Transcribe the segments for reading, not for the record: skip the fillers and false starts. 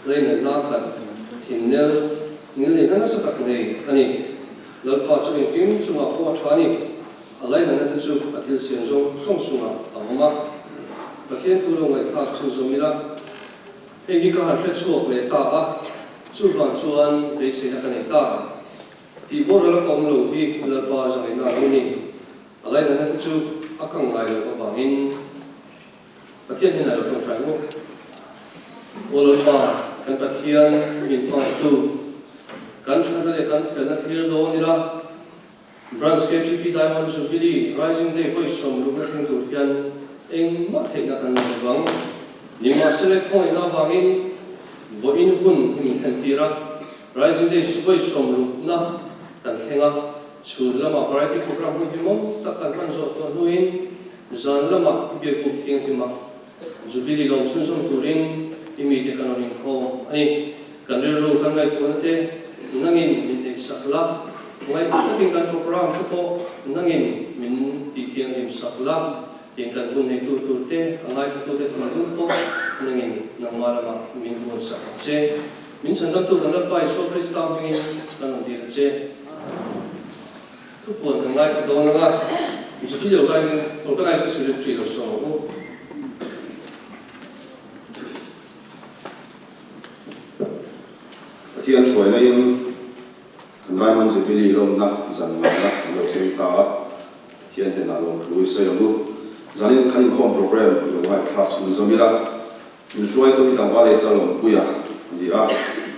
Leinatna khat thinnel ngilneihna nasa tak nei a ni. Lalpa chu engkim chungah pawh a tha a ni. A lainatna te chu a thil siam zawng zawng chungah a awm a. Pathian tu lo ngaihthlak chhunzawm ila, hei hi ka han hre chhuak leh ta a, chuvang chuan beiseina ka nei ta. Tih boral a ka awm lo hi Lalpa zangaihna a lo ni. A lainatna te chu a kang ngai loh avangin. Pathian hian a lo tawngtai ngawt. Aw Lalpa, kan Pathian min hmangaihtu, kan thatna leh kan felna thlir dawn ila, Branch KTP Diamond Jubilee Rising Day vawi sawmlukna thleng tur hian engmah theihna kan nei lovang. Nimahsela khawngaihna avangin vawiin hun hi min thlen tir a, Rising Day vawi sawmlukna kan thleng a, chhun lamah variety program hun hlimawm tak kan hman zawh tawh hnuin Zan lamah i biakbuk thianghlim a, Jubilee lawm chhunzawm turin i mite kan rawn inkhawm a ni. Kan rilru kan ngaihtuahna te nangin min neihsak la, ngaih takin kan programme te pawh nangin min tih thianghlim sak la, tin kan hun neitu tur te, a ngaithlatute thinlung pawh nangin nangmah lamah min buansak ang che. Min chhandamtu kan Lalpa Isua Krista hmingin kan rawn dil a che. Thupuan kan ngaithla dawn ang a, Jubilee Organizing Secretary lo sawm ang u. Pathian hruaina in kan Diamond Jubilee lawmna zan ngaihna an lo thleng ta a, Pathian hnenah lawmthu i sawi ang u. Zanin kan inkhawm program i lo ngaihthlak chhun zawm ila, Min hruaitu hi tlangval leh Salawmpuia a ni a,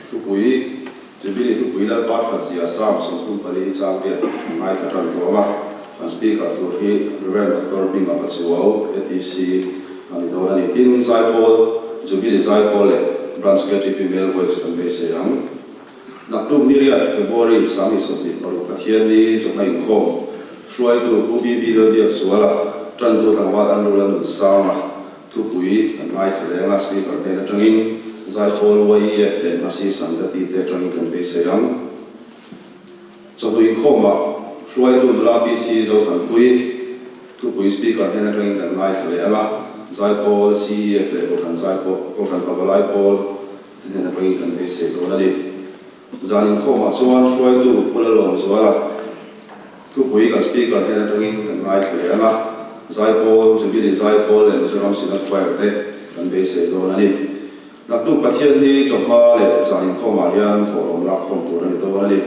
thupui Jubilee thupui Lalpa thatzia Psalm 34 chang riat a ngaithla tan tawh ang a, kan speaker tur hi Rev Doctor Hminga Pachuau, ATC, a ni dawn a ni. Tin, Zaipawl, Jubilee Zaipawl leh Branch KTP Male Voice kan beisei ang. Naktuk ni riat, February 26 Pathianni chawhma inkhawm hruaitu Pu BB Lalbiakzuala, tantu tlangval Andrew Lalnunsanga, Thupui kan ngaithla reng a, Speaker hnen atangin Zaipawl YEF leh Hnasi Sangati te atangin kan beisei ang. Chawhnu inkhawmah hruaitu nula PC Zothanpui, Thupui Speaker hnen atangin kan ngaithla leh ang a, Zaipawl CEF leh Kohhran Zaipawl, Kohhran Pavalai Pawl te hnen atangin kan beisei dawn a ni. Zan inkhawmah chuan hruaitu Pu Lalawmzuala thupui kan Speaker hnen atangin kan ngaithla leh ang a, Zaipawl, Jubilee Zaipawl leh Mizoram Synod Choir te kan beisei dawn a ni. Naktuk Pathian hi chawhma leh zan inkhawmah hian thawhlawm lakkhawm tur a ni dawn a ni.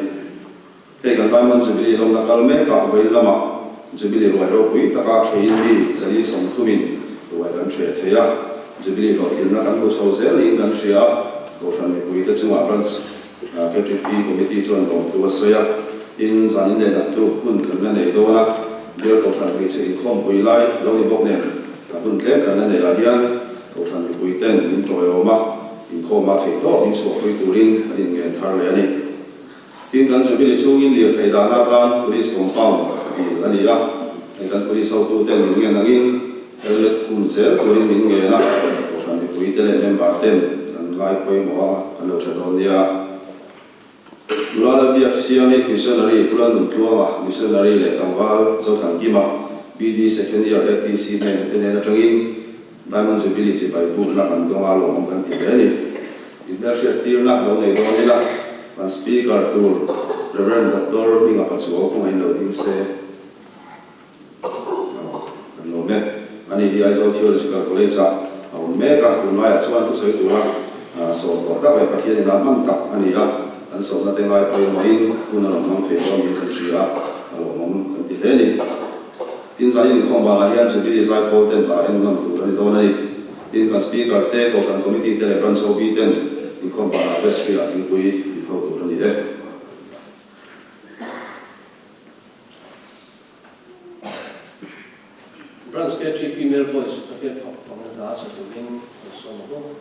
Hei kan Diamond Jubilee lawmna kal mekah vawiin lamah Jubilee ruai ropui taka theiin mi 130 in ruai kan hreh thei a, Jubilee hlawhtlinna kan hmu chho zel niin kan hria a, Kohhran mipuite chungah Branch KTP Committee chuan lawmthu a sawi a, tin zanin leh naktuk hun kan la nei dawn a, Bial Kohhran hmeichhe inkhawmpui lai lo ni bawk nen a hun tlem kan la neih ah hian Kohhran mipuiten min tawiawm a, inkhawm ah theihtawp min chhuahpui turin kan inngen thar leh a ni. Tin, kan Jubilee chhungin lirthei dahna atan Police Compound dil a ni a, hei kan Police hotuten min ngen angin helmet khum zel turin min ngen a, Kohhran mipuite leh member ten kan ngai pawimawh a, kan lo tha dawn nia. Nula Lalbiak Siami, Missionary, Pu Lalnuntluanga, Missionary leh tlangval Zothankima, BD Second Year ATC hnen te hnen atangin Diamond Jubilee chibai bukna kan dawng a, lawmawm kan ti hle a ni. Inhmelhriat tirna lo nei dawn ila, kan Speaker tur Rev. Doctor Hminga Pachuau kawngah in lo ding se kan lawm e. Ani hi Aizawl Theological College-ah a awm mek a, tunlaiah chuan thusawi tura sawm tawh tak leh Pathian inah hman tak a ni a, kan sawmna te ngai pawimawhin hun a rawn hmang thei dawn niin kan hria a, a lawmawm kan ti hle a ni. Tin, zanin inkhawm banah hian Jubilee Zaipawl ten hla en nawn tur a ni dawn a ni. Tin, kan Speaker te, Kohhran Committee te leh Branch OB ten inkhawm banah vestry ah thingpui in ho tur a ni e. Branch KTP Male Voice Pathian fak fakna hla sa turin kan sawm a bawk.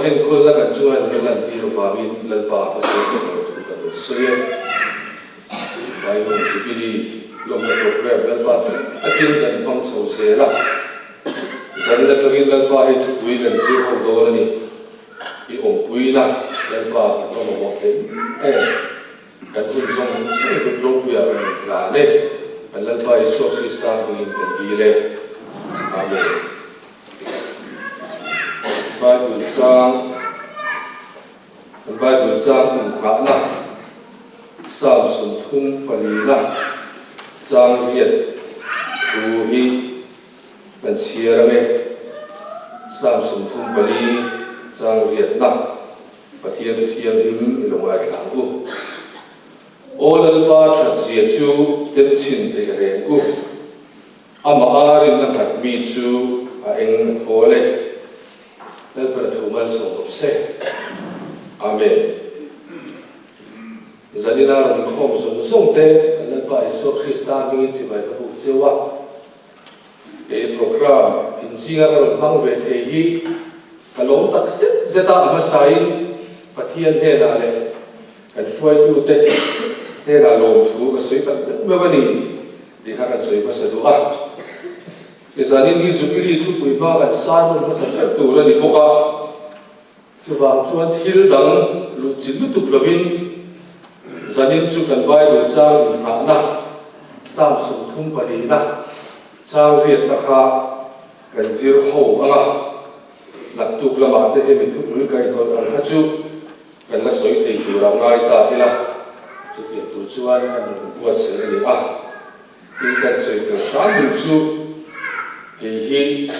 enkawlna kan chunga in rawn lantir avangin Lalpa hmasa tawh lo thu kan rawn sawi e. Diamond Jubilee lawmna program Lalpa tih takin kan hmang chho zel a. Zanin atangin Lalpa hei thupui kan zir ho dawn a ni. I awmpuina Lalpa kan va mamawh theih em? Kan hun zawng zawng i kut ropuiah kan rawn hlan e. Kan Lalpa Isua Krista hmingin kan dil e. Amen. Bible chang Kan Bible chang inngahna Psalm 34 na chang riat thu hi kan chhiar ang e. Psalm 34 chang riatna Pathian chu thianghlim i lo ngaithla ang u. Aw Lalpa thatzia chu tem chhin thei reng u. Amah a rinna nghat mi chu a eng a thawl e. Lalpana thu malsawm rawh se. Amen. Zanina rawn inkhawm zawng zawng te kan Lalpa Isua Krista hmingin chibai ka buk cheu a. He program inzinga ka rawn hmang ve thei hi ka lawm tak zet zet a, a hmasain Pathian hnenah leh kan hruaitute hnenah lawmthu ka sawi tak meuh meuh a ni tih kha kan sawi hmasa duh a. He zanin hi Jubilee thupui hma kan sermon hmasa ber tur a ni bawk a, chuvang chuan thil dang luh chi lutuk lovin zanin chu kan Bible chang inngahna Psalm 34 na chang riatna kha kan zir ho ang a, naktuk lamah te hemi thupui kaihhnawih ang kha chu kan la sawi thei tur a ngai ta ila, chutiang tur chuan kan rawn buatsaih a ni a. Tin kan sawi tel hram duh chu kei hi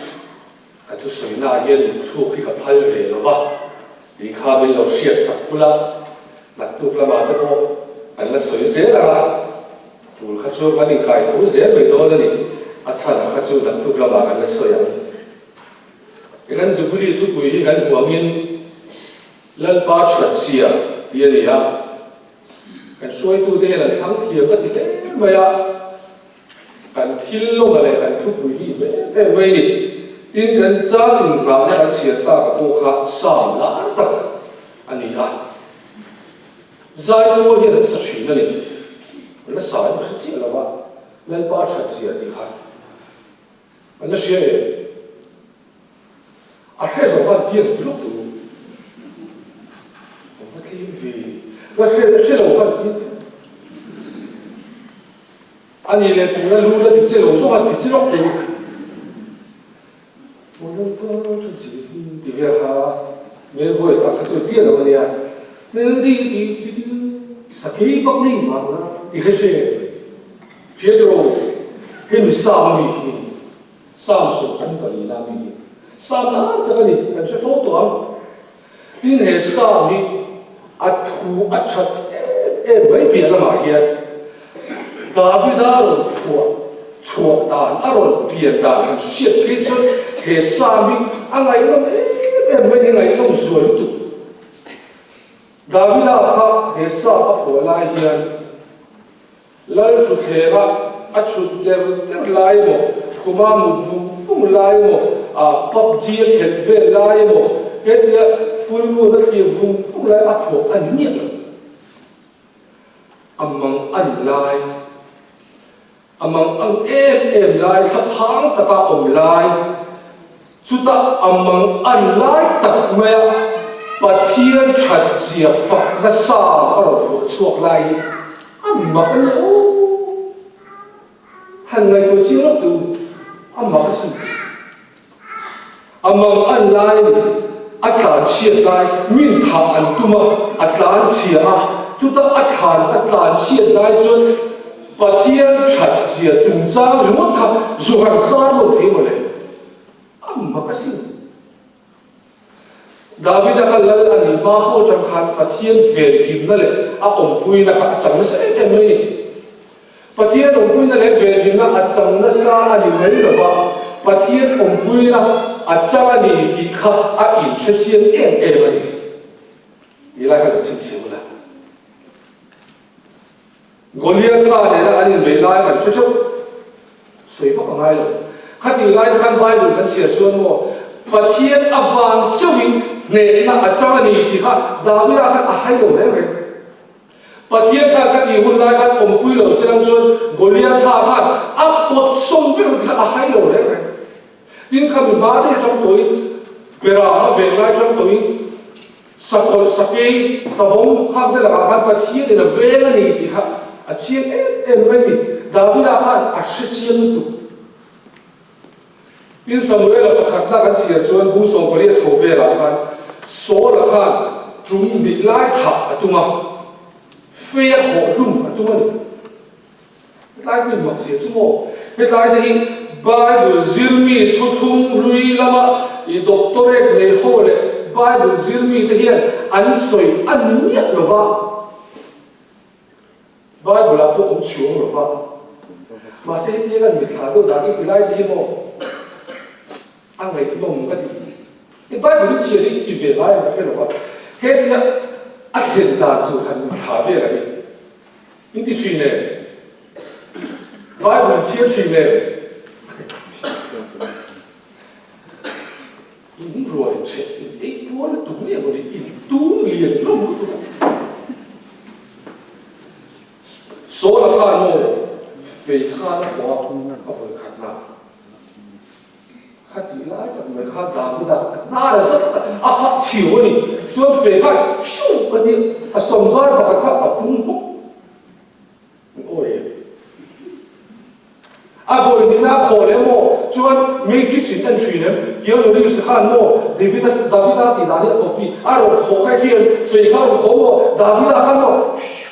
ka thusawi naah hian lungthluk hi ka phal ve lo va, tih kha min lo hriat sak bul a, naktuk lamah te pawh kan la sawi zel ang a, tul kha chu kan inkai tho zel mai dawn a ni, a chhan kha chu naktuk lamah kan la sawi ang. Kan Jubilee thupui hi kan hmu angin Lalpa thatzia tih a ni a. Kan hruaitute hian an thlang thiam ka ti hle mai a, kan thil lawma leh kan thupui hi em em mai a ni. Tin, kan chang inngahna kan chhiar tak a pawh kha Psalm lar tak a ni a, Zaipawl hian an sa thin a ni. An la sa in ka hre chiah lo va, Lalpa that zia tih kha an la hria em? A hre zawh khan tiang ti lawk tur. An va tling ve. La hre hre lo khan ti. A ni leh tuna lu la ti che lo zawk khan ti che lawk tur. Ti ve kha male voice ah kha chuan chiah lo a nia. Sakei bak nei vang la ti kha hre. Hria tiraw hemi sa a mi hi. Psalm 34 na mi hi Psalm lar tak a ni, kan hre fo tawh ang. Tin, he Psalm hi a thu a that em em mai piah lamah hian Davida rawn phuah chhuah dan, a rawn pian dan han hriat phei chuan he Psalm hi a ngaihnawm em em mai a ni, ngaihnawm zual lutuk. Davida kha he Psalm a phuah lai hian Lal thuthlenga a thut der der lai emaw, khuma mut vung vung lai emaw, ah PUBG a khelh vel lai emaw, hetia full moon a thlir vung vung lai a phuah a ni miah lo. A mang an lai, a mang ang em em lai, thlaphang taka awm lai, chutah a mang an lai tak maia Pathian that zia fak nasa a rawn phuah chhuak lai hi a mak a nia aw. Han ngaihtuah chiang lawk tu a mak a sin. A mang an lai a tlan chhiat lai min thah an tum a, a tlan chhia a, chutah a thlan a tlan chhiat lai chuan Pathian that zia chungchang ringawt kha zu han zar lo thei mawle. A mak asin. Davida kha lal a nih hma ho atang khan Pathian venhimna leh a awmpuina kha a chang nasa em em mai ni. Pathian awmpuina leh venhimna a chang nasa a ni mai lo va, Pathian awmpuina a chang a ni tih kha a inhrechiang em em a ni. Ti lai kha kan chhinchhiah bawk a. Goliatha nena an inbeih lai kan hre teuh. Sawi vak a ngai lo. Khatih lai te khan Bible kan chhiar chuan maw Pathian avang chauhin hnehna a chang a ni tih kha Davida khan a hai lo reng reng. Pathian khan ka tih hun lai khan awmpui lo se ang chuan Goliatha khan a pawt sawm vek ang tih kha a hai lo reng reng. Tin kha mi hma daih atang tawhin Berang a ven lai atang tawhin Sakawlh, sakei, savawm khak te lakah khan Pathian in a veng a ni tih kha a chiang em em mai a ni. Davida khan a hre chiang lutuk. Tin Samuela pakhatna kan chhiar chuan bung 18 chho velah khan Saula khan tum hnih lai thah a tum a, fei a khawh hlum a tum a ni. Hetlai te hi mak zia chu maw? Hetlai te hi Bible zirmi thuthlung hlui lama i doctorate nei ho leh Bible zirmi te hian an sawi a ni miah lo va. Bible ah pawh awm chhuang lo va. Mahse hetiang an mitthla deuh dah chu tilai te hi maw a ngaihnawm ka ti. I Bible hi chhiar hi ti ve lai ang ka hre lo va. Hetia a thlen dan tur han mitthla vel a ni. In ti thin em? Bible chhiar thin em? In ruai chhe in ei pual lutuk nge mawni in tum lian hlawm lutuk a. Saula khan maw fei khan a haw a, a vawi khat na. Kha tih lai tak mai khan Davida a hnar a zat a, a hak chhiu a ni. Chuan fei khan fiu a ti a sawmzai pakhat kha a pung hmawk. Awi e. A vawi nihna a khaw leh maw? Chuan Matrix in en thin em? Keanu Reeves khan maw Davida Davida tih dan hi a copy a rawn khawh kha hian fei kha a rawn khawh maw? Davida khan maw fiu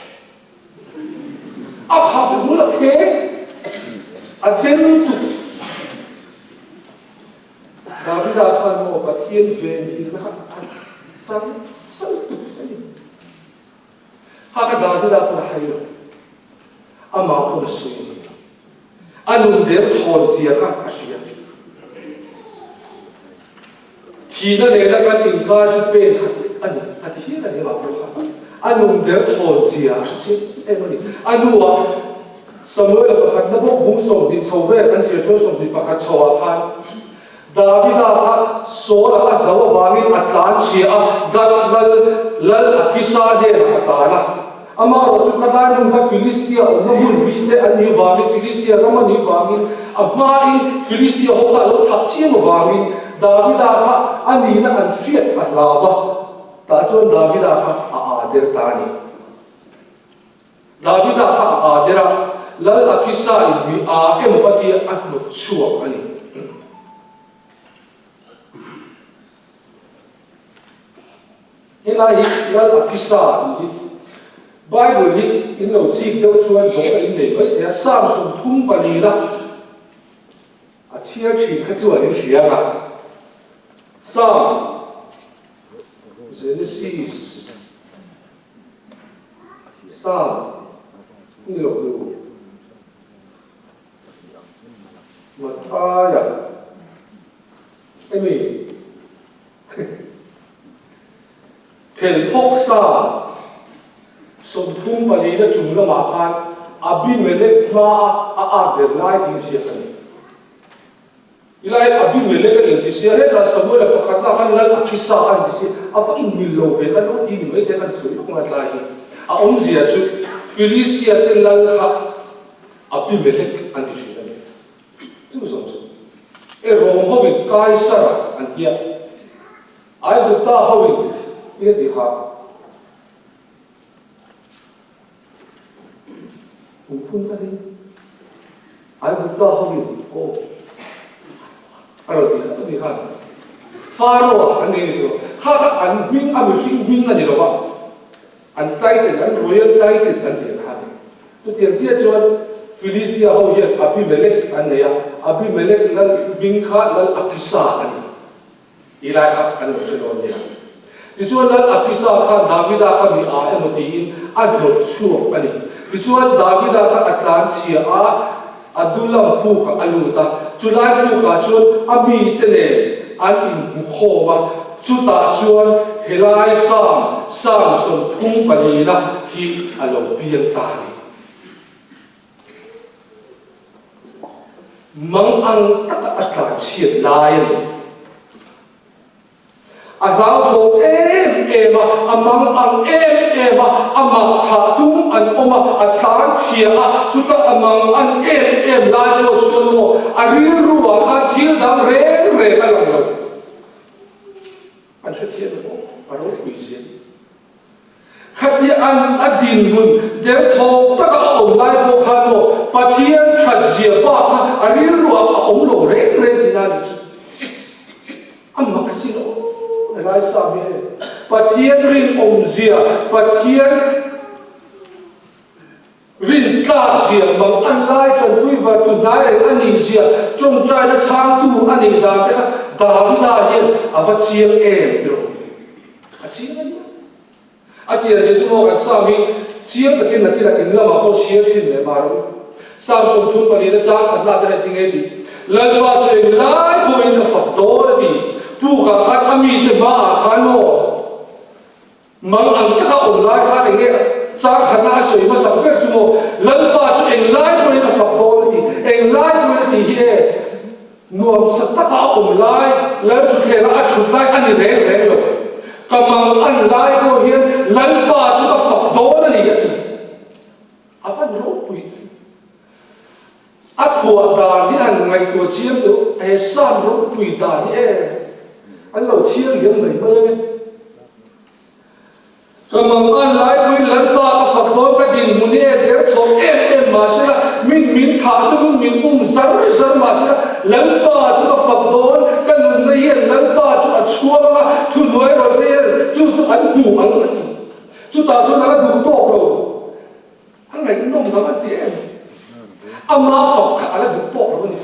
a khap bul a kheng a den lutuk. Davida khan maw Pathian venhimna kha a chang chang tuk a ni. Kha ka Davida pawn a hai lo. Amah pawn a sawi a ni. A nun der thawn zia kha a hria. Thihna nena kan inkar chu pen khat lek a ni, a ti hial a ni amah pawh kha. A nun der thawn zia a hre chiang em a ni. A hnuah Samuel-a pakhatna bawk bung 20 chho vel kan chhiar chuan 21 chho ah khan Davida kha Saul-a a hlo avangin a tlan chhia a, Gad lal lal Akisa hnenah a tlan a. Amaherawh chu khatlai hmun kha Filistia awmna hmun mite an nih vangin, Filistia ram a nih vangin, a hmain Filistia ho kha a lo thah chiam avangin Davida kha a nihna an hriat a hlau va, tah chuan Davida kha a aa der ta a ni. Davida kha a aa der a, Lal Akisa in mi aa emaw a tia a hnawt chhuak a ni. Helai hi Lal Akisa tih hi Bible hi in lo chik deuh chuan zawhna in nei mai thei a, Psalm 34 na a chhiar thin kha chuan in hria ang a, Psalm, Genesis, Psalm ni lo nu. Mathaia emi Phelphawk sa 34 na chung lamah khan Abimelek hmaa a at der lai tih ziak a ni. Ilai Abimelek a inti sia, hetah Samuela pakhatna khan Lal Akisa a inti sia, a va inmil lo ve kan lo ti ni mai thei kan sawi lawk ngai tlai hi. A awmzia chu Filistia te lal kha Abimelek an ti thin a ni. Chu zawng chu e Rom hovin Kaisara an tia, Aigupta hovin ti an ti kha. Kum phun takin Aigupta hovin aw a rawn ti kha ni khan Pharaoh an nei ni tawh kha kha an hming a mihring hming a ni lo va, an title an royal title an ti ang kha a ni. Chutiang chiah chuan Philistia ho hian Abimelek an nei a, Abimelek lal hming kha Lal Akisa a ni. Ti lai kha kan lo hre dawn nia. Tichuan Lal Akisa khan Davida kha mi a emaw tiin a hnawt chhuak a ni. Tichuan Davida kha a tlan chhia a, Adulam pukah a lut a. Chulai pukah chuan a mite nen an inhmu khawm a, chutah chuan helai Sam, Sam 34 na hi a lo piang ta a ni. Mang ang taka a tlan chhiat lai a ni. A hlauthawng em em a, a mang ang em em a, amah thah tum an awm a, a tlan chhia a, chutah a mang an em em lai pawh chuan maw a rilru ah khan thil dang reng reng a lang lo. An hrethiam em aw, a ropui zia. Khatia an a dinhmun derthawng taka a awm lai pawh khan maw Pathian that zia bak kha a rilru ah a awm lo reng reng tih lai ni chu a mak sin aw helai sa hi e. Pathian rinawm zia, Pathian rin tlak zia mang an lai tanpui var tu hnai reng a nih zia tawngtaina chhangtu a nih dan te kha Davida hian a va chiang em ti rawh. A chiang a nia. A chian zia chu maw kan Sam hi chiang takin nakinah in lamah pawh chhiar thin leh mah rawh u. Sam 34 na chang khat lah te kha engtin nge tih? Lalpa chu englai pawhin ka fak dawn a ti. Pukah khan a mite hmaah khan maw Mang ang taka awm lai khan eng nge chang khatna a sawi hmasak ber chu maw Lalpa chu englai pawhin a fak dawn a ti. Englai pawhin a tih hi e nuamsa taka a awm lai, Lal thuthlenga a thut lai a ni reng reng lo. Ka mang an lai pawh hian Lalpa chu ka fak dawn a ni a ti. A van ropui. A phuah dan hi han ngaihtuah chiang teh he Psalm ropui dan hi e an lo chhiar liam mai mai ang e. Ka mang an laipui Lalpa ka fak dawn ka dinhmun hi e der thawk em em mahsela min min thah tumin min um zar zar mahsela Lalpa chu ka fak dawn ka nunna hian Lalpa chu a chhuang anga thuhnuai rawn te hian chu chu an hmu ang a ti. Chutah chuan a la duh tawk lo. A ngaihnawm dang a ti em? Ama fak kha a la duh tawk lo a ni.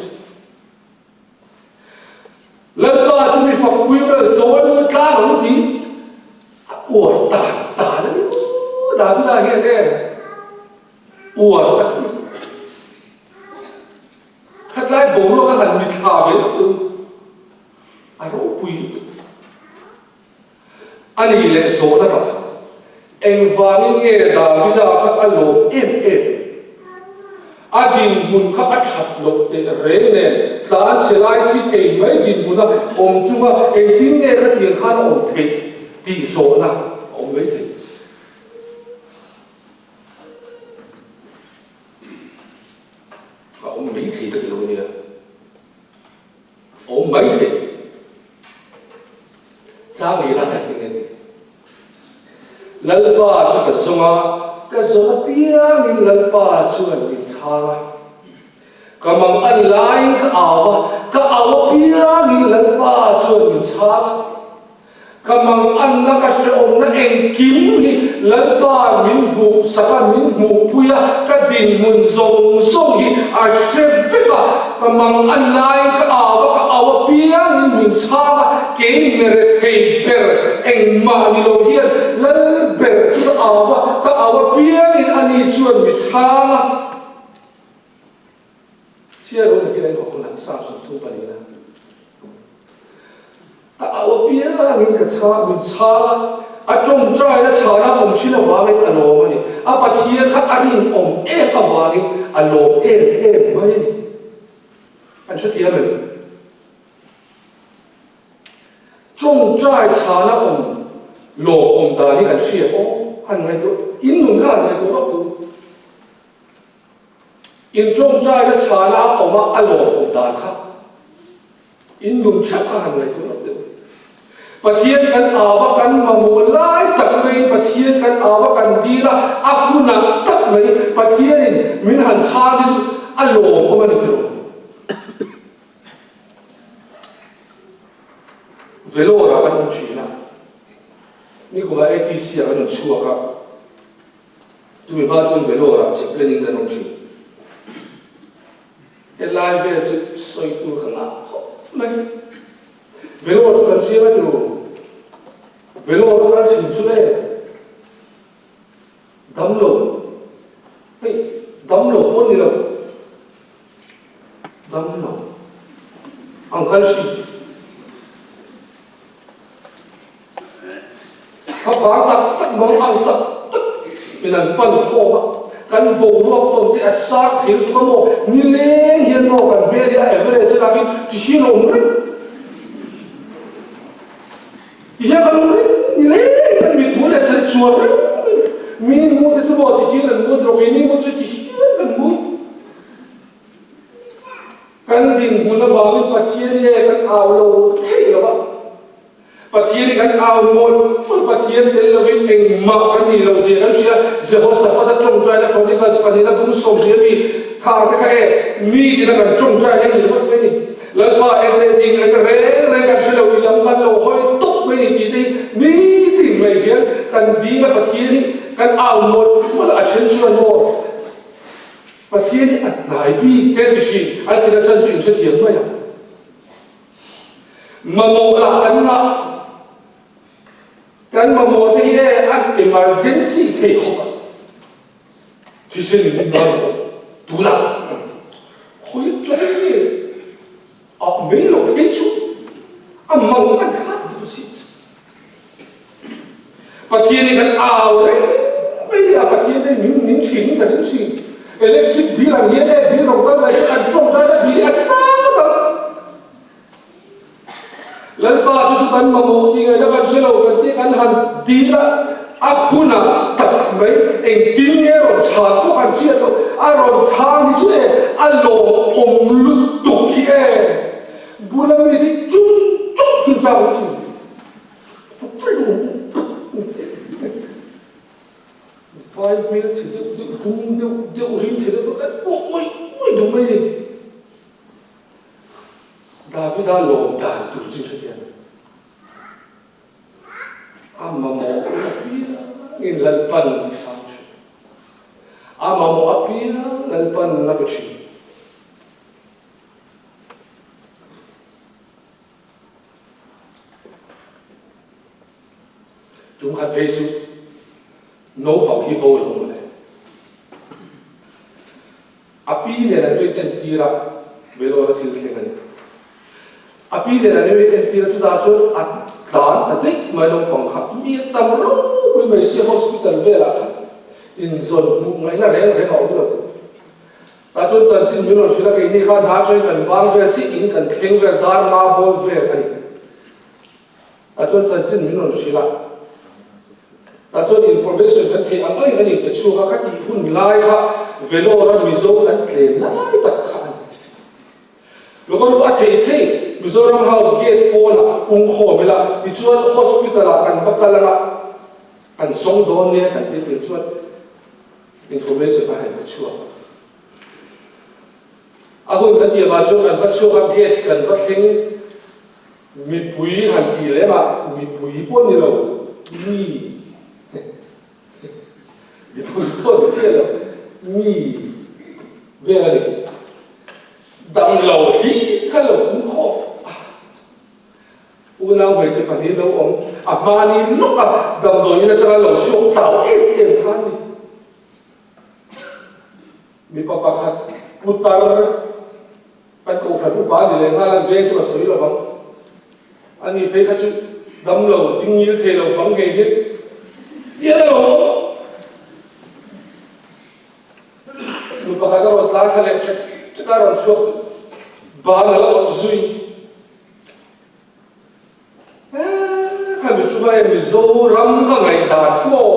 Lalpa chu mi fak pui vel chawi tlang ang u tih a uar tan tan a ni maw? Davida hian e uar tak a ni. Khatlai boruak a han mithla ve lo tu a ropui lutuk. A nih leh zawhna pakhat, Engvangin nge Davida kha a lawm em em? A dinhmun kha a that loh teh reng nen, tlan chhe lai thi thei mai dinhmuna awm chunga engtin nge khatiang khan a awm theih tih zawhna a awm mai thei. A awm mai thei ka ti lo nia. A awm mai thei. Chang ngei la khat eng nge ti. Lalpa chu ka zawng a, ka zawn apiangin Lalpa chuan min chhang a. Ka mang an laiin ka au a, ka au apiangin Lalpa chuan min chhang a. Ka manganna ka hrehawmna engkim hi Lalpa min hmuh sak a, min hmuhpui a, ka dinhmun zawng zawng hi a hre vek a, ka mangan laiin ka au a, ka au apiangin min chhang a, kei mere thei ber engmah ni lo hian Lal ber chu ka au a, ka au apiangin ani chuan mi chhang a. Chhiar hun a kila in awk hun Psalm 34 a. Ka au apiangin ka chhang, min chhang a, a tawngtaina chhana awm thin avangin a lawm a ni. A Pathian kha a rinawm em avangin a lawm em em mai a ni. An hrethiam em? Tawngtai chhana awm lawm awm dan hi kan hriat aw, an ngaihtuah, in nun kha an ngaihtuah lawk tur. In tawngtaina chhana a awm a, a lawm awm dan kha in nun theuh kha han ngaihtuah loh deuh. Pathian kan au a, kan mamawh lai tak maiin Pathian kan au a, kan dil a, a hunah tak mai Pathianin min han chhang hi chu a lawm awm a ni tiraw? Vellore ah kan awm thin a, nikumah APC ah kan rawn chhuak a, Chumi hma chuan Vellore ah chaplain in kan awm thin. Helai vel chu sawi tur ka ngah khawp mai. Vellore chu kan hria mai turu. Vellore a kal thin chu e damlo hei damlo pawh ni lo damlo ang kal thin. Thlaphang tak tak mang ang tak tak in an pan khawm a, kan boruak tawn te a sar thei lutuk a maw, nileng hian maw kan hmel hi a average a lak in ti hian a awm reng. Ti Tihian ka lung reng ni reng kan mithmul leh chei chuan reng mai. Mi mu te chu maw tihian an mu rawh keini mu chu tihian kan mu. Kan dinhmun avangin Pathian hi e kan au lo thei lo va. Pathian hi kan au mawlh mawlh Pathian tel lovin engmah kan ni lo zia kan hria. Jehoshaphat a tawngtaina Chronicles pahnihna bung 20 ami kha te kha e mi tina kan tawngtaina hi ni ringawt mai ni. Lalpa en leh ding en reng reng kan hre lo, i lam kan lo hawi tawp mai ni tih te hi nitin mai hian kan dil a Pathian hi kan au mawlh mawlh a, a then chuan maw Pathian hi a hnai bik te ti thin an ti nasa chu in hrethiam mai ang. Mamawh lah kan ngah, kan mamawh te hi e a emergency thei khawp a. Thisen in min ngai lo tunah khawi atang nge a mai loh phei chu a mang a thlak duh si chu. Pathian hi kan au reng mai nia Pathian hi min min thin ka ring thin. Electric bill ang hian e bill rawn kal mai se kan tawngtai na bill hi a sang ang. Lalpa chu chu kan mamawh tih ngaihna kan hre lo kan tih kan han dil a, a hunah tak mai engtin nge rawn chhan pawh kan hriat loh, a rawn chhang hi chu e a lawmawm lutuk hi e bula mite chung chung chu chang thin. Vai hmel chhe deuh deuh dum deuh deuh rim chhe deuh deuh kan pawh ngawih ngawih duh mai a ni. Davida lawm dan tur chu hrethiam em? A mamawh apiangin Lalpan a chhang thin. A mamawh apiang Lalpan a pe thin. Tum khat phei chu naupang hi bo a lo mawle. A pi nen an rin entir a, Vellore thil thleng a ni. A pi nen an rin entir a, chutah chuan a tlan ta daih mai naupang kha mi a tam ropui mai sia hospital velah khan inzawn hmuh ngaihna reng reng a awm lo. Tah chuan chanchin min rawn hrilh a, keini khan hna atangin kan bang vel chiah in kan thleng vel dar nga bawr vel a ni. Tah chuan chanchin min rawn hrilh a, tah chuan information kan theih ang angin kan inpe chhuak a, kha tih hun lai kha Vellore a Mizo kan tlem lai tak kha a ni. Lokawr a thei thei Mizoram House gate pawnah pungkhawm ila, tichuan hospital ah kan va kal anga kan zawng dawn nia kan tih tir chuan information a han pe chhuak a. A hun kan tih avang chuan kan va chhuak a, gate kan va thleng. Mipui han tih lem ah mipui pawh ni lo, mi mipui pawh ni chiah lo, mi vel a ni. Dam lo hi ka lo hmu khawp a, unau hmeichhe pahnih lo awm, a hmani lawk a damdawi in atanga lo chhuak chau em em kha a ni. Mipa pakhat putar Kan kohhran upa ni leh nghal an veng chu a sawi lovang. A ni phei kha chu dam lo, ding ngil thei lo bang ngei hi i a lo awm. Nu pakhat a rawn tlan thla leh ṭek ṭek a rawn chhuak chu ban a la awrh zui. Eee kha mi chunga e Mizoram ka ngaihdan chu maw?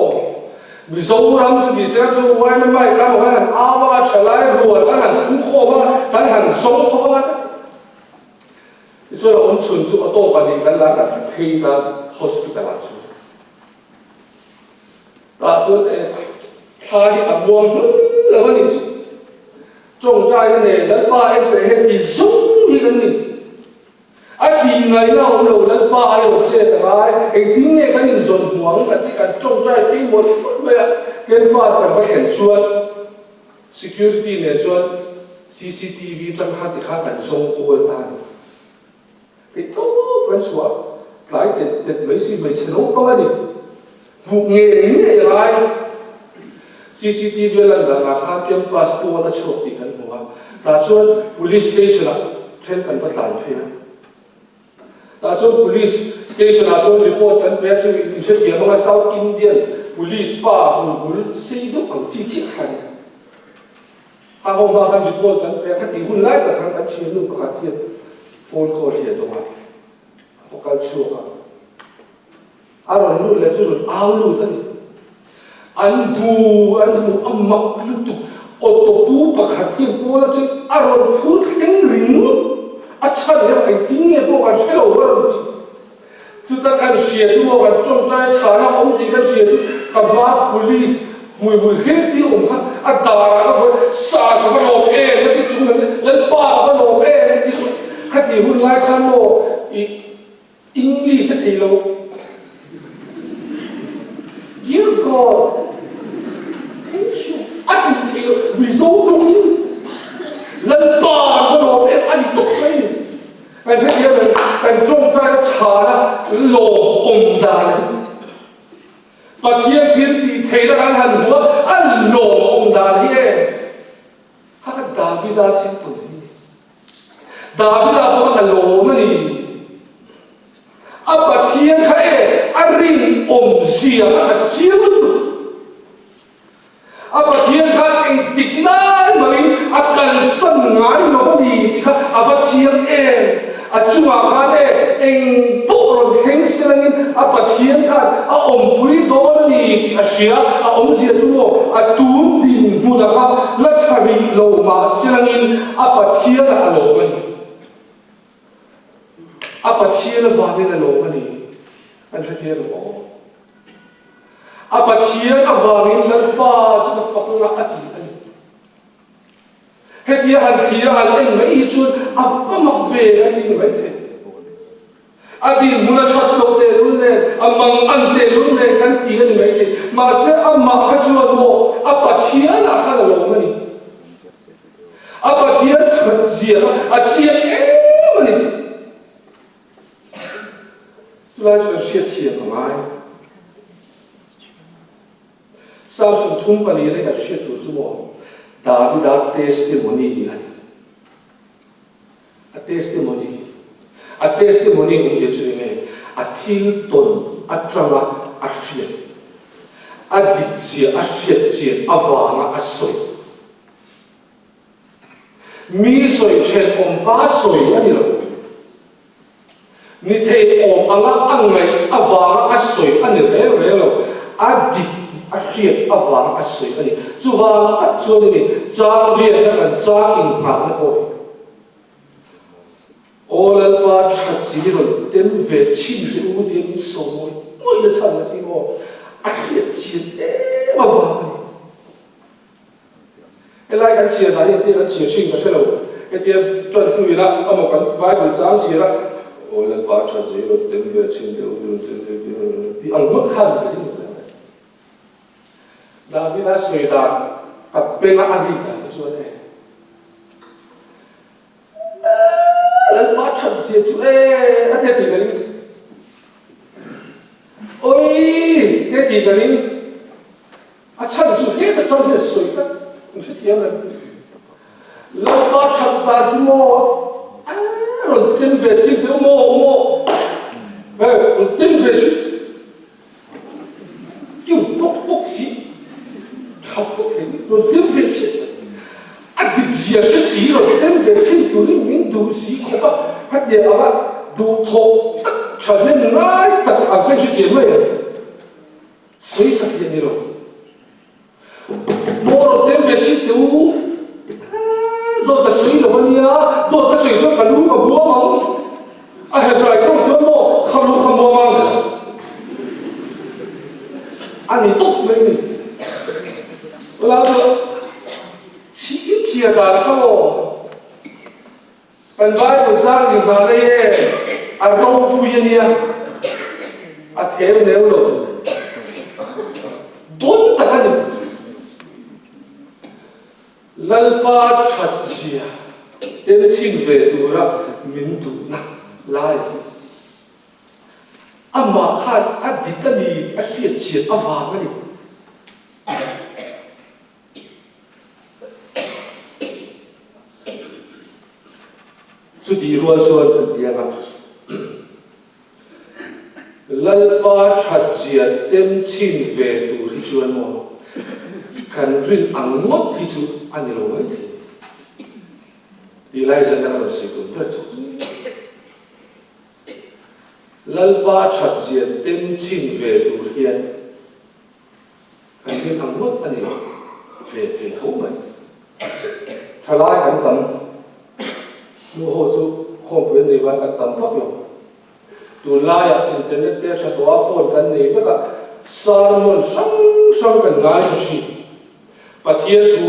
Mizoram chu tih se chu YMMI kan awm han au a, thalai rual kan han pung khawm a, kan han zawng khawp anga ka ti. Tichuan a awm chhun chu auto pahnih kan la kan phei ta hospital ah chuan. Tah chuan e thla hi a muang hlul lo a nih chu. Tawngtaina nen Lalpa en teh hian mi zawng hi kan ni. A tih ngaihna a awm lo, Lalpa a rawn chet a ngai, engtin nge kan inzawn hmu ang ka tih kan tawngtai phei mawlh mawlh mai a, campus kan va thlen chuan security nen chuan cctv tang khan tikhan kan zawng kual ta a ni. Theih tawp kan chhuah tlai tet tet mai si hmeichhe naupang a ni, hmuh ngei ngei a ngai. Cctv a lan danah khan campus pawn a chhuak tih kan hmu a, tah chuan police station ah then kan va tlan phei a. Tah chuan police station ah chuan report kan pe a, chu in hrethiam anga South Indian police pa hmuihmul sei deuh ang chi chiah kha a ni. A ho hma khan report kan pe a, kha tih hun lai tak khan kan thiannu pakhat hian phone call hi a dawng a, a va kal chhuak a. A rawn lut leh chu rawn au lut a ni. An hmu, an hmu a mak lutuk. Auto pu pakhat hian pawl atangin a rawn phur thleng ringawt. A chhan erawh engtin nge pawh kan hre lo a rawn ti. Chuta kan hria chu maw kan tawngtai chhana awm tih kan hria chu ka hma police hmuihmul he ti awm kha a darah ka vawi sa ka va lawm em a ti chung lam Lalpa ka va lawm em a ti khati hun lai khan maw i English a thei lo Dear God thank you a ti thei lo Mizo tawngin Lalpa ka va lawm em a ni tawp mai ni. Kan hrethiam em? Kan tawngtaina chhana lawmawm dan hi Pathian thil tih theihna kan han hmu a, a lawmawm dan hi em? Kha kha Davida thil tawn hi a ni. Davida pawh khan a lawm a ni. A Pathian kha e a rinawm zia kha a chiang lutuk. A Pathian khan engtik lai mangin a kalsan ngai lo a ni tih kha a va chiang em? A chungah khan e eng pawh rawn thleng se langin a Pathian khan a awmpui dawn a ni tih a hria. A awmzia chu maw a tun dinhmunah kha la tha rih lo mah se langin a Pathianah a lawm a ni. A Pathian avangin a lawm a ni. An hrethiam ang aw. A Pathian avangin Lalpa chu ka fak nga a ti a ni. Hetia han thlir a han en mai hi chuan a va mak ve a ti ni maithei. A dinhmun a that loh tehlul nen, a mang an tehlul nen kan ti a ni maithei. Mahse amah kha chuan maw a Pathianah khan a lawm a ni. A Pathian that zia kha a chiang em a ni. Chulai chu kan hriatthiam a ngai. Psalm 34 hi kan hriat tur chu maw Davida testimony a ni. A testimony. A testimony awmzia chu eng nge? A thil tawn atanga a hriat, a dikzia a hriatchian avanga a sawi. Mi sawi then awm pa sawi a ni lo. Ni thei awm anga a ngaih avanga a sawi a ni reng reng lo. A dik tih a hriat avanga a sawi a ni. Chuvang tak chuan i ni chang riatna kan chang innghatna pawh hi. Aw Lalpa that zin i rawn tem ve chhin teh u tia min sawi ngawih na chhan na chi maw a hriat chian em avang a ni. Helai kan chhiar dan hi engtin kan chhiar thin ka hre lo. Hetia tantu ila amaw kan Bible chang chhiar a, Aw Lalpa tha zui rawn tem ve thin deuh rawn tem ve tih ang ngawt khan ka ring lo. Davida sawi dan ka benga a rik dan te chuan e Lalpa that zia chu e a tia tih ka ring. Oi tia tih ka ring. A chhan chu heta tang hian sawi tlat an hrethiam em? Lalpa that dan chu maw a rawn tem ve chin teh u maw maw hei rawn tem ve chin kiu bawk bawk si tha bawk thei rawn tem ve chin a dik zia hre si rawn tem ve chin turin min duh si khawp a hetiang anga duhthawh tak thahnem ngai tak ang kha in hrethiam mai em? Sawi sak hi a ni lo. Maw rawn tem ve chhin teh u. Dawt ka sawi lo a nia, dawt ka sawi chuan ka lu ka buam ang. A Hebrai tawng chuan maw ka lu ka buam ang. A ni tawp mai a ni. Tunah chuan chhi chhia dan kha maw. Kan Bible chang in hna nei e, a ropui a nia, a theu neu lo. Dawn tak a ni. Lalpa that zia tem chhin ve tura min duhna lai hi amah khan a dik a ni tih a hriat chian avang a ni. Chutih rual chuan kan ti ang a, Lalpa thatzia tem chhin ve tur hi chuan maw kan rin ang ngawt hi chu a ni lo mai thei. Tih lai zan a ka rawn sawi tum ber chu. Lalpa thatzia tem chhin ve tur hian kan hlim ang ngawt a ni ve thei tho mai. Thalai kan tam, nu ho chu khawmpui an nei van kan tam vak lo. Tunlaiah internet te a tha tawh a, phone kan nei vek a, sermon hrang hrang kan ngaithla thin. Pathian thu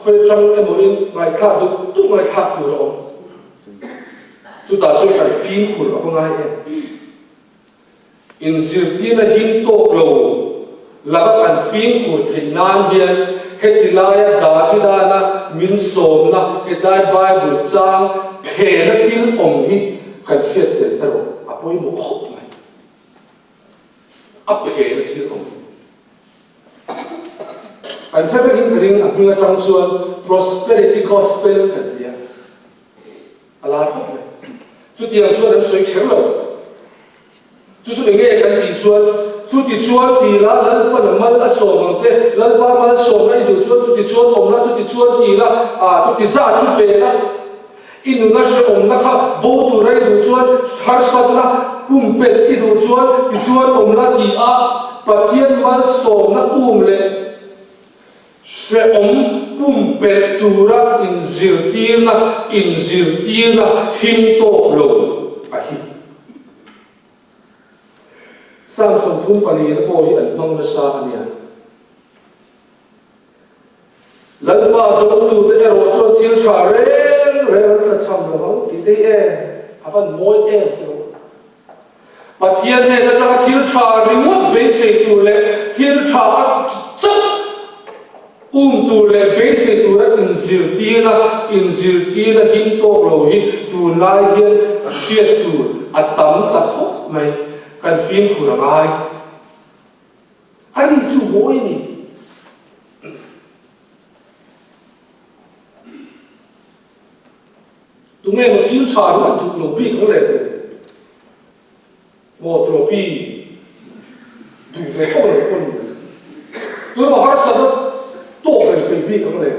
khawi tang emaw in ngaihthlak duh duh ngaihthlak tur a awm. Chutah chuan kan fimkhur a va ngai em? Inzirtirna him tawk lo laka kan fimkhur theih nan hian heti laia Davidana min sawmna hetlai Bible chang phena thil awm hi kan hriat tel erawh a pawimawh khawp mai. A phena thil awm hi. Kan hre vekin ka ring a hming atang chuan Prosperity Gospel kan ti a, a lar khawp mai. Chutiang chuan an sawi kher lo. Chu chu enge kan tih chuan, chuti chuan ti la, Lalpan a mal a sawm ang che, Lalpa mal sawmna i duh chuan chuti chuan awm la, chuti chuan ti la, ah chuti zat chu pe la. I nuna hrehawmna kha bo tura i duh chuan harsatna pumpelh i duh chuan tichuan awm la ti a Pathian malsawmna um leh hrehawm pumpelh tura inzirtirna inzirtirna him tawk lo a hi. Psalm 34 na pawh hi an hmang nasa a nia. Lalpa zawngtute erawh chuan thil tha reng reng an tlachham lo vang tih te hi e, a van mawi em tih lo. Pathian hnen atanga thil tha ringawt beisei tur leh thil tha a chak um tur leh beisei tura inzirtirna, inzirtirna him tawk lo hi tunlai hian hriat tur a tam ta khawp mai, kan fimkhur a ngai. A ri chu mawi a ni. Tunge maw thil tha ruat duh lo bik ang le tu? Maw trophy duh ve tho lo pawn tun maw harsatna tawk reng peih bik ang le?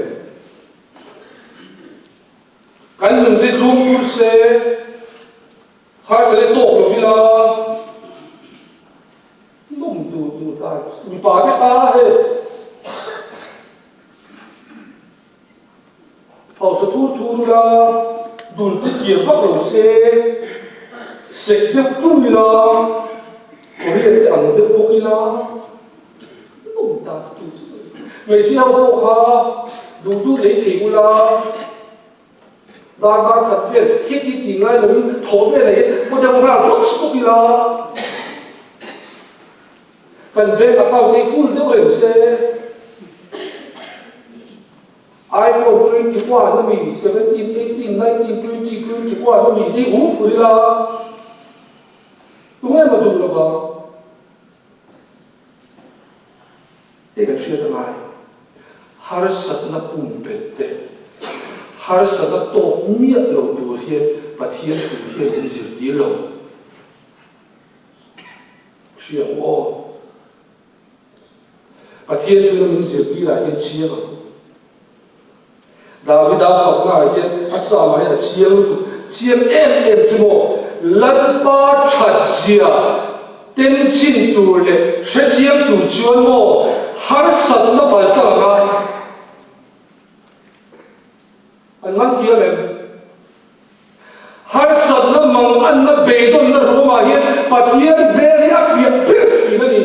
Kan nun te tlum kur se. Harsatna tawk lo ila. Nawm tur tur ta mipa te kha hei hausa thur thur ula dul te kiar vak lo se sek deuh ṭung ila Korean te ang deuh bawk ila nawm ta tur chu hmeichhia ho pawh kha duh duh lei thei ula. Dar dar khat vel khi ti ti ngai loin thawh vel ah hian kaw deuh nghal phawt bawk ila kan bank account hi full deuh reng se iPhone 21 ami 17 18 19 20 21 ami hi hum fur ila tunge maw duh lova. Hei kan hriat a ngai. Harsatna pumpelh te, harsatna tawk miah lo tur hian Pathian thu hian min zirtir lo. Hria ang aw. Pathian thuina min zirtir ah hian chiang ang. Davida fakna ah hian a Psalm ah hian a chiang lutuk. Chiang em em chu maw Lalpa that zia tem chin tur leh hre chiang tur chuan maw harsatna bal tak anga an man thiam em? Harsatna manganna beidawnna ruamah hian Pathian hmel hi a fiah ber thin a ni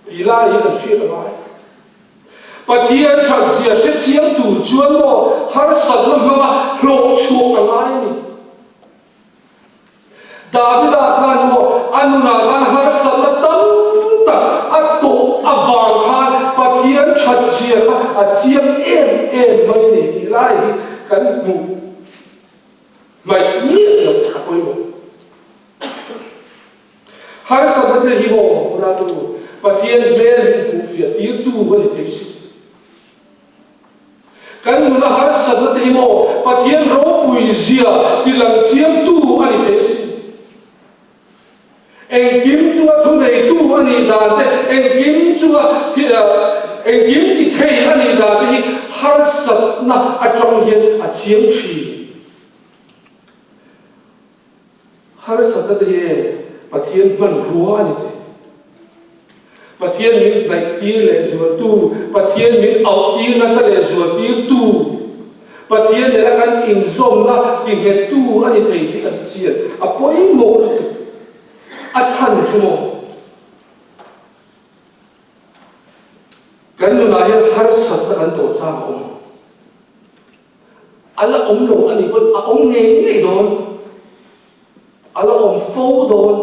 tih lai hi kan hriat a ngai. Pathian thatzia hre chiang tur chuan maw harsatna hmanga hlawh chhuah a ngai a ni. Davida khan maw a nunah khan harsatna tam tak a tawh avang khan Pathian thatzia kha a chiang em em mai a ni tih lai hi kan hmuh hmaih miah loh a pawimawh. Harsatna te hi maw Ratu Pathian hmel min hmuh fiah tirtu a ni thei si. Kan nuna harsatna te hi maw Pathian ropui zia tilang chiangtu a ni thei si. Engkim chunga thuneitu a nih dan te, engkim chunga engkim ti thei a nih dan te hi harsatna atang hian a chiang thin. Harsatna te hi e. Pathian hmanrua a ni thei. Pathian min hnaihtir lehzualtu, Pathian min auhtir nasa lehzualtirtu, Pathian nena kan inzawmna tinghettu a ni thei tih kan chian a pawimawh lutuk. A chhan chu maw? Kan nunah hian harsatna kan tawh chang a awm. A la awm lo a nih pawn a awm ngei ngei dawn. A la awm fo dawn.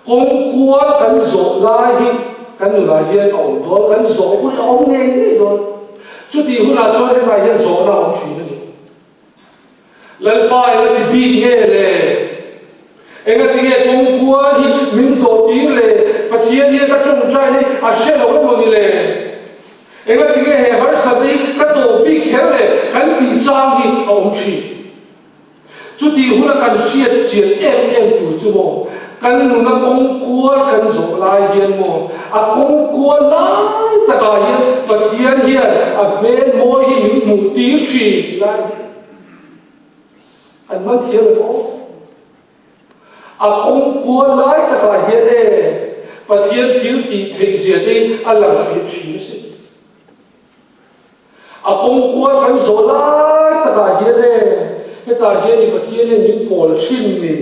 Kawng kual kan zawh lai hi kan nunah hian a awm dawn, kan zawh hun hi a awm ngei ngei dawn. Chutih hunah chuan hetah hian zawhna a awm thin a ni. Lalpa eng a ti bik nge le? Eng a ti nge kawng kual hi min zawh tir le? Pathian hian ka tawngtai hi a hre lo emaw ni le? Eng a ti nge he harsat hi ka tawh bik kher le? Kan tih chang hi a awm thin. Chutih huna kan hriat chian em em tur chu maw, kan nuna kawng kual kan zawh lai hian maw, a kawng kual lai takah hian Pathian hian a hmel mawi hi min hmuh tir thin tih lai hi an hman thiam em aw. A kawng kual lai takah hian e Pathian thil tih theih zia te hi a lang fiah thin a si. A kawng kual kan zawh lai takah hian e, hetah hian i Pathian hian min pawl thin ni.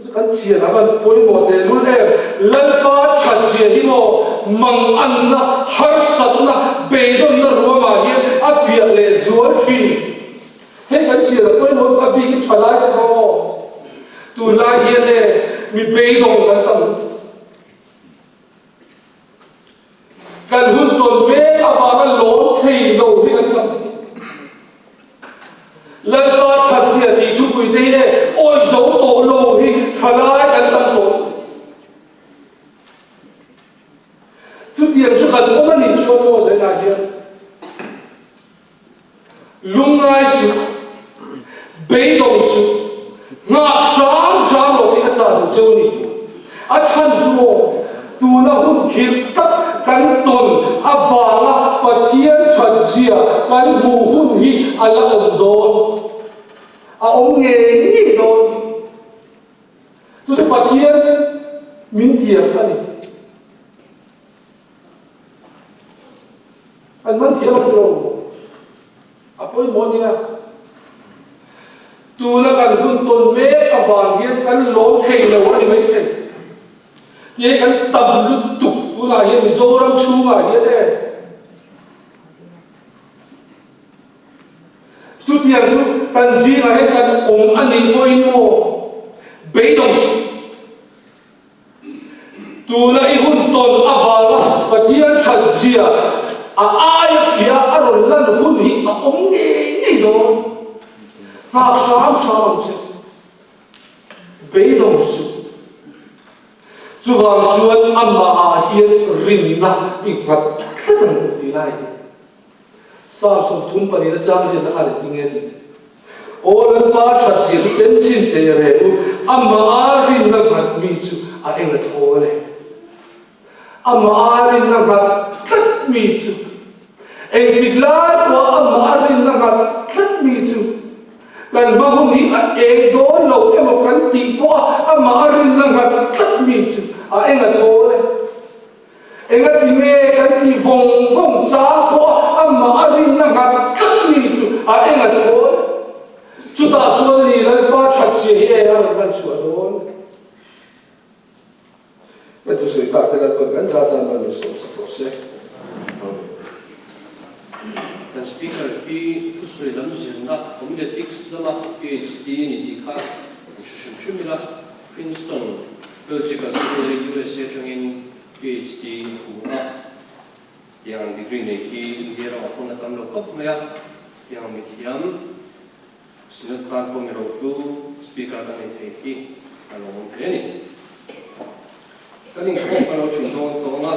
Chu kan chian a van pawimawh tehlul em. Lalpa that zia hi maw manganna, harsatna, beidawnna ruamah hian a fiah leh zual thin. Hei kan chian a pawimawh a bikin tha lai te kha aw. Tunlai hian e mi beidawng kan tam. Kan hun tawn mek avanga lawm thei lo hi kan tam lutuk. Lalpa thatzia tih thupui te hi e awi zo tawh lo hi thalai kan tam tawh lutuk. Chutiang chu kan awm a nih chuan aw zainah hian Lungngai suh, beidawng suh, nghak hram hram lo tih ka chah duh cheu a ni. A chhan chu aw, tuna hun khirh tak kan tawn avanga Pathian that zia kan hmuh hun hi a la awm dawn, a awm ngei ngei dawn. Chu chu Pathian min tiam a ni. An man thiam ang tawh a pawimawh nia. Tuna kan hun tawn mek avang hian kan lawm thei lo a ni mai thei. Tia kan tam lutuk tunah hian Mizoram chhungah hian e. Chutiang chu kan zingah hian kan awm a nih pawhin maw beidawng suh. Tuna i hun tawn avanga Pathian that zia a aia fiah a rawn lan hun hi a awm ngei ngei dawn. Nghak hram hram ang che. Beidawng suh. Chuvang chuan amahah hian rinna i nghat tlat ang tih lai hi. Psalm 34 na chang riatna khan engtin nge tih? Aw Lalpa that zia chu tem chin teh reng u, amah a rinna nghat mi chu a eng a thawl e. Amah a rinna nghat tlat mi chu, engtik lai pawh amah a rinna nghat tlat mi chu, kan hma hun hi a eng dawn lo emaw kan tih pawh a amah a rinna nghat tlat mi chu a eng a thawl e. Engati nge kan tih vawng vawng chang pawh amah a rinna nghat tlat mi chu a eng a thawl. Chutah chuan ni Lalpa that zia hi e a rawn lan chhuah dawn. Kan thusawi tak te Lalpan kan zah tan man min sawm sak rawh se. Amen. Kan Speaker hi thusawi lam zirna Homiletics lama PhD a ni tih kha kan hre hrim hrim ila. Princeton Theological Seminary, USA atangin PhD a hmu a. Tiang degree nei hi India ramah pawh na tam lo khawp mai a. Tiang mithiam Synod tan pawh mi rohlu Speaker kan nei thei hi a lawmawm hle a ni. Kan inkhawm kan lo thin dawn tawng a,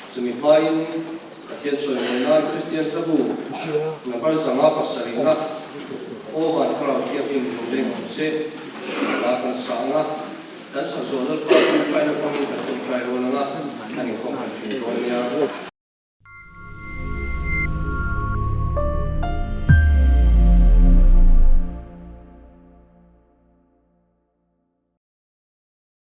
chumi hmain Pathian sawimawi nan Kristian hlabu number 507 na Aw Van Thlarau Thianghlim lo leng ang che hla kan sa ang a, kan sak zawh Lalpa tawngtaina hmangin kan tawngtai rual ang a, kan inkhawm kan thin dawn nia.